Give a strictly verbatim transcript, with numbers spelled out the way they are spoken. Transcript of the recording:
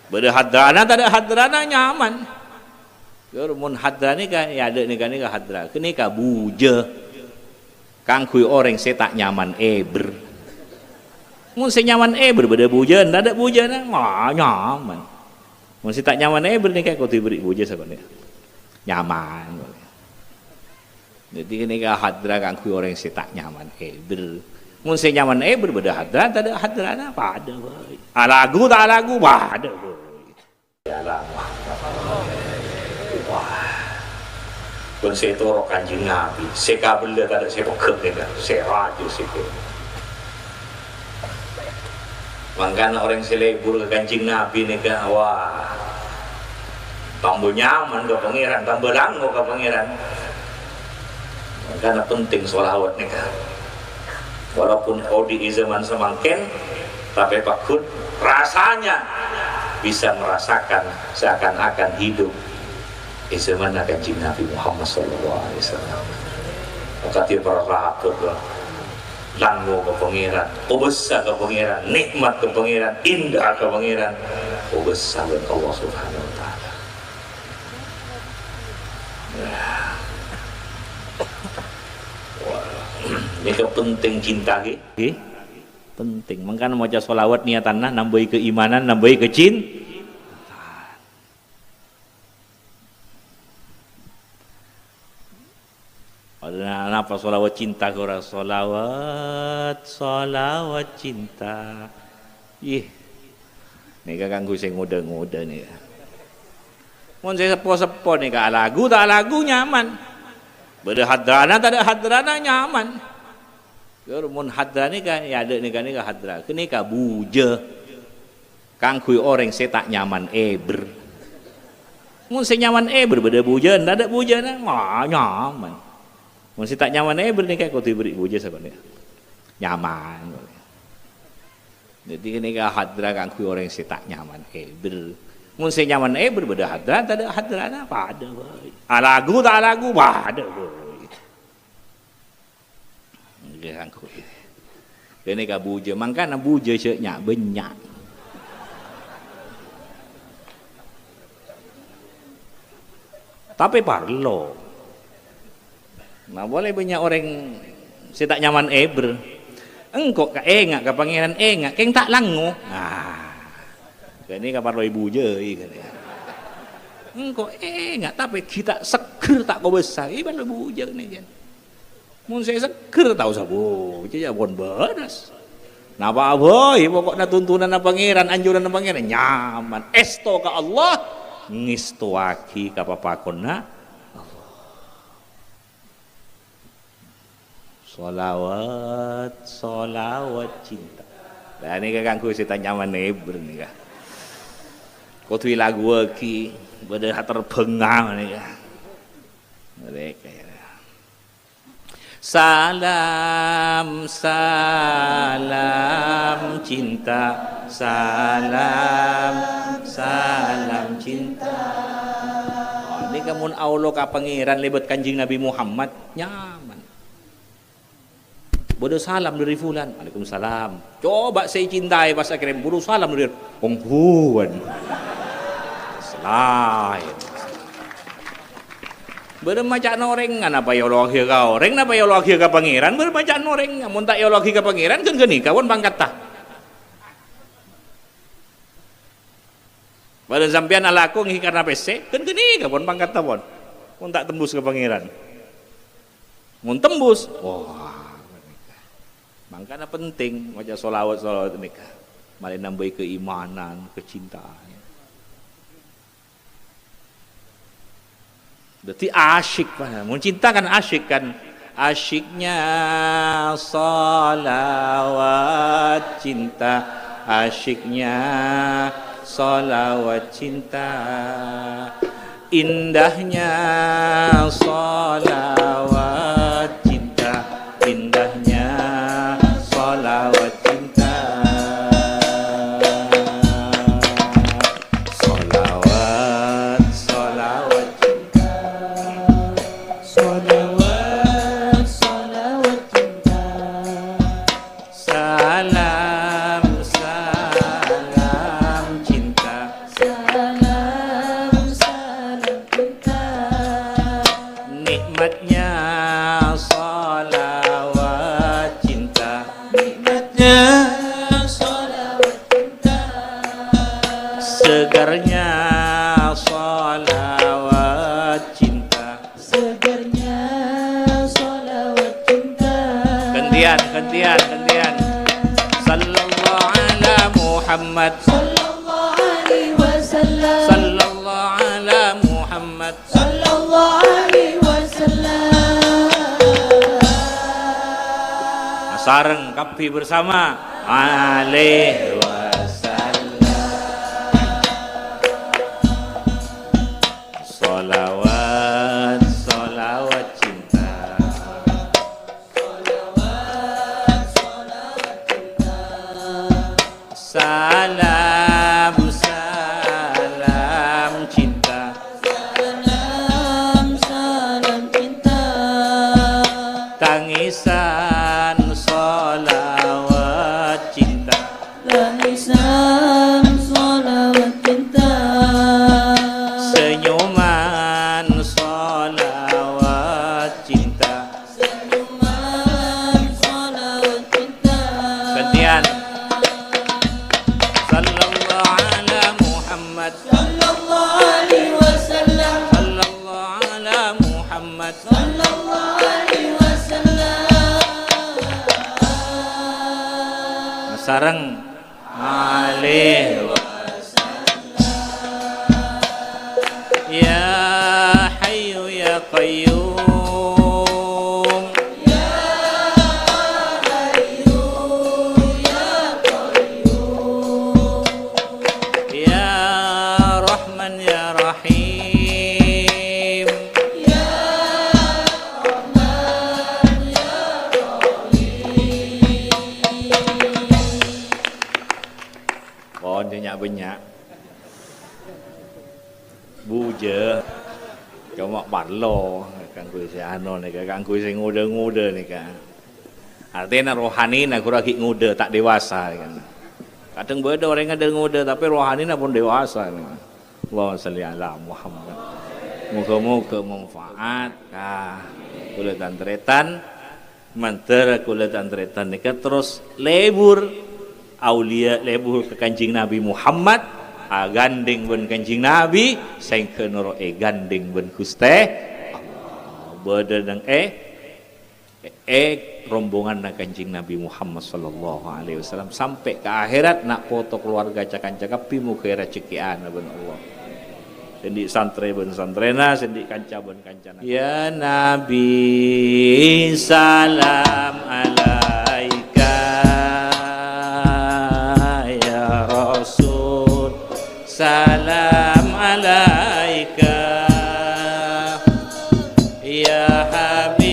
Bâdâ hadrana, tadâ' hadrana nyaman. Ghâr mon hadra nèka, ya, adâ' nèka, nèka hadra. Ghânèka bujâ kaangghuy orèng sè ta' nyaman èbher. Mon sè nyaman èbher bâdâ bujâna, tadâ' bujâna, ma-, nyaman. Mon sè ta' nyaman èbher nèka kodhu èberri' bujâ sakonè'. Nyaman. Dhâddhi, ghânèka hadra kaangghuy orèng sè ta' nyaman èbher. Mon sè nyaman èbher bâdâ hadra, tadâ' hadrana, padâ bhâi. Alagu ta' alagu, padâ bhâi. Ya Allah. Wah. Pon sè toro' Kanjeng Nabi, sè kabellâ tadâ' sè pegghâ' nèka, sè rajâ sè kè. Mangkana orèng sè lebur ka Kanjeng Nabi nèka, wah, tambâ nyaman ka Pangèran, tambâ lango ka Pangèran. Mangkana penting sholawat nèka. Walaupun odi' è zaman samangkèn, tapè pagghun rasanya bisa merasakan seakan-akan hidup è zamanna Kanjeng Nabi Muhammad sallallahu alaihi wasallam. Akadhi para sahabat, lango ka Pangèran, kobâsa ka Pangèran, nè'mat ka Pangèran, indah ka Pangèran, kobâsa bân Allah Subhanahu wa Ta'ala. Ya. Wah, nèka penting cinta, ghi? Ghi? Penting. Mangkana maca sholawat niyatanna nambâi kaimanan, nambâi kacin-, Padahal napa sholawat cinta ghârâ? Sholawat, sholawat cinta. Ih, nèka kaangghuy sè ngodâ-ngodâ nèka. Mon sè seppo-seppo nèka alagu ta' alagu nyaman. Bâdâ hadrana tadâ' hadrana nyaman. Ghâr mon hadra nèka, ya, adâ' nèka, nèka hadra. Ghânèka bujâ kaangghuy orèng sè ta' nyaman èbher. Mon sè nyaman èbher bâdâ bujâna, tadâ' bujâna, ma-, nyaman. Mon sè ta' nyaman èbher nèka kodhu èberri' bujâ sakonè'. Nyaman. Dhâddhi, ghânèka hadra kaangghuy orèng sè ta' nyaman èbher. Mon sè nyaman èbher bâdâ hadra, tadâ' hadrana, padâ bhâi. Alagu ta' alagu, padâ bhâi. Ngghi, kaangghuy. Ghânèka bujâ, mangkana bujâ sè nya'-, bânnya'. Tapè parlo. Nah, polè bânnya' orèng sè ta' nyaman èbher. Engko' ka-, enga' ka Pangèran, enga', kèng ta' lango. Nah, ghânèka parlo èbujâi, ghânèka. Engko' enga', tapè ghi' ta' seggher, ta' kobâsa, ghi' parlo èbujâ ghânèka. Mon sè seggher tao sabo, cè' ya pon bârâs. Napa bhâi, poko'na tuntunanna Pangèran, anjuranna Pangèran, nyaman. Èsto ka Allah, ngèstowaghi ka papakonna Allah. Sholawat, sholawat cinta. Lah, nèka kaangghuy sè ta' nyaman èbher nèka. Kodhu èlaguwaghi, bâdâ haterbhângnga nèka. Mereka ya. Salam, salam cinta, salam, salam cinta. Oh, nèka mon aolo ka Pangèran lèbât Kanjeng Nabi Muhammad, nyaman. Bâdâ salam dâri fulan, "Waalaikumsalam." Coba sè ècintaè pas akhirim, buru salam dâri ongghuwân. Selain. Bârâmma ca'na orèng, napa èolowaghi ka orèng, napa èolowaghi ka Pangèran, bârâmma ca'na orèng, mon ta' èolowaghi ka Pangèran, kan ghânèka pon pangkatta. Padahal sampèyan alako ngghi karna pèssè, kan ghânèka pon pangkatta pon. Mon ta' tembus ka Pangèran. Mon tembus, wah, mangkana penting maca sholawat-sholawat nèka. Malè nambâi keimanan, kecintaan. Dhâddhi asyik, Pak. Mon cinta kan asyik kan. Asyiknya sholawat cinta, asyiknya sholawat cinta. Indahnya sholawat cinta, indahnya sholawat cinta. Sholawat, sholawat cinta. Sholawat, sholawat cinta. Salam, salam cinta. Segarnya shalawat cinta. Segarnya shalawat cinta. Gantian, gantian, gantian. Sallallahu ala Muhammad. Sallallahu alaihi wasallam. Sallallahu ala Muhammad. Sallallahu alaihi wasallam. Sareng kabbhi bersama. Alaihi wasallam. Shalawat, shalawat cinta. Shalawat, shalawat cinta. Salam, salam cinta. Salam, salam cinta. Tangisan shalawat cinta. Tangisan shalawat cinta. Senyuman shalawat cinta. Senyuman shalawat cinta. Gantian. Sallallahu ala Muhammad. Sallallahu alaihi wasallam. Sallallahu ala Muhammad. Sallallahu alaihi wasallam. Sareng. Alaihi wasallam. Ya Hayyu ya Qayyum. Ya Hayyu ya Qayyum. Ya Rahman ya Rahim. Ya Rahman ya Rahim. Pon nya'-bânnya'. Bujâ. Coma parlo kaangghuy sè ano nèka, kaangghuy sè ngodâ-ngodâ nèka. Artèna rohanina ghurâ ghi' ngodâ, ta' dewasa, kan. Kadhâng bâdâ orèng ngodâ-ngodâ, tapè rohanina pon dewasa. Allahumma shalli ala Muhammad. Moghâ-moghâ manfaat ka kaulâ tan-tarètan. Mandhâr kaulâ tan-tarètan nèka terros lebur auliya, lebur ka Kanjeng Nabi Muhammad, agandhèng bân Kanjeng Nabi, saèngghâ noro' ègandhèng bân Ghustè Allah. Bâdâ neng è, è rombonganna Kanjeng Nabi Muhammad sallallahu alaihi wasallam sampè' ka akhèrat, na' poto, kalowarga, ca-kanca kabbhi moghâ èrajhekkè'ana bân Allah. Sè andi' santrè bân santrèna, sè andi' kanca bân kancana. Ya Nabi, salam alaika, ya Rasul, salam alaika, ya Habib.